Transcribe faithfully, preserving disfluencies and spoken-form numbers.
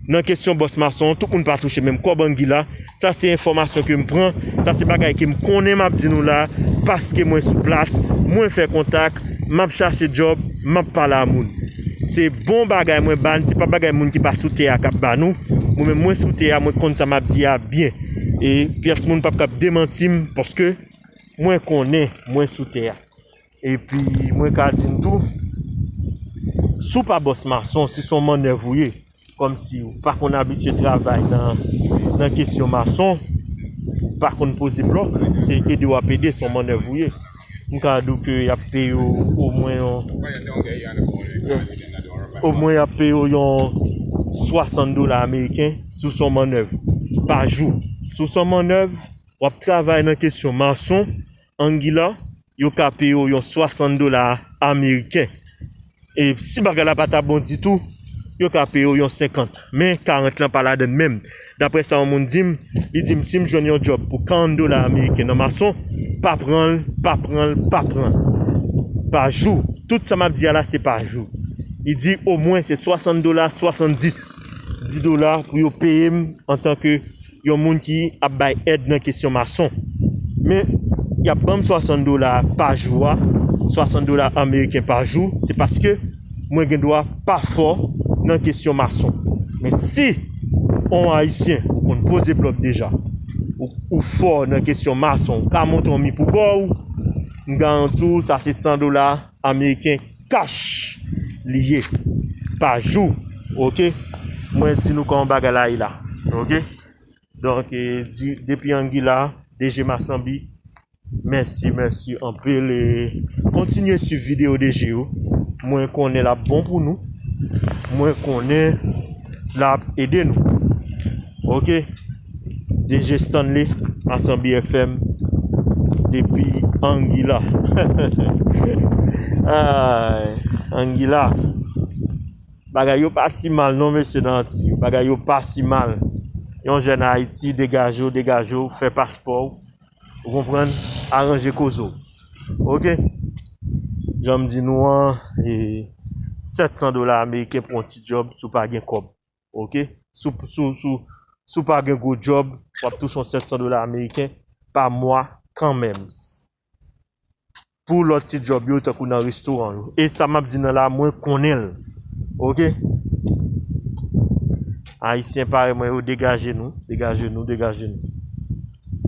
Nan kesyon bòs mason, tout moun pa touche menm kòb Angila. Sa se enfòmasyon ke m pran, sa se bagay ke m konnen m ap di nou la, paske mwen sou plas, mwen fè kontak, m ap chache djòb, m ap pale a moun. Se bon bagay mwen ba n, se pa bagay moun ki pa sou tè a k ap ba nou. Mwen menm mwen sou tè a, mwen konn sa m ap di a byen. E pyès moun p ap kab demanti m, paske mwen konnen mwen sou tè a. Epi mwen ka di n tou, si w pa bòs mason, si se yon mannèv ou ye, kòmsi ou pa konn abitye travay nan, nan kesyon mason, ou pa konn poze blòk, se ede w ap ede, se yon mannèv ou ye. M ka di w ke y ap peye w omwen yon, omwen y ap peye w yon swasant dola ameriken si w se yon mannèv pa jou. Si w se yon mannèv, w ap travay nan kesyon mason, Angila, yo ka peye w yon swasant dola ameriken. E si bagay la pa ta bon ditou, yo ka peye w yon senkant. Men karant lan pa ladann menm. Daprè sa yon moun di m, li di m si m jwenn yon djòb pou karant dola ameriken nan mason, pa pran l, pa pran l, pa pran l. Pa jou. Tout sa m ap di a la, se pa jou. Li di omwen se swasant dola, swasanndis, dis dola pou yo peye m antanke yon moun ki ap bay èd nan kesyon mason. Men, y ap ban m swasant dola pa jou a, swasant dola ameriken pa jou, se paske mwen gen dwa pa fò nan kesyon mason. Men si yon Ayisyen, ou konn poze blòk deja, ou, ou fò nan kesyon mason, ou ka monte yon mi pou bò w, m garanti w, sa se san dola ameriken kach li ye pa jou. Oke? Mwen di nou kòman bagay la ye la. Oke? Donk, e, di, depi Angila, D G Masanbi, mèsi, mèsi anpil. E kontinye swiv videyo D G yo. Mwen konnen l ap bon pou nou. Mwen konnen l ap ede nou. Oke? D G Stanley, Masanbi F M, depi Angila. Ay, Angila. Bagay yo pa si mal non, mesye, nan Antiy yo. Bagay yo pa si mal. Yon jèn Ayiti, degaje w, degaje w, fè paspò w. Ou konprann? Aranje koze w. Oke? Jan m di nou an, e, sèt san dola ameriken pou yon ti djòb si w pa gen kòb. Oke? Si w, si w, si w, si w pa gen gwo djòb, w ap touche yon sèt san dola ameriken pa mwa kanmenm. Pou lòt ti djòb yo, tankou nan restoran yo. E sa m ap di nan la, mwen konnen l. Oke? Ayisyen parèy mwen yo, degaje nou, degaje nou, degaje nou.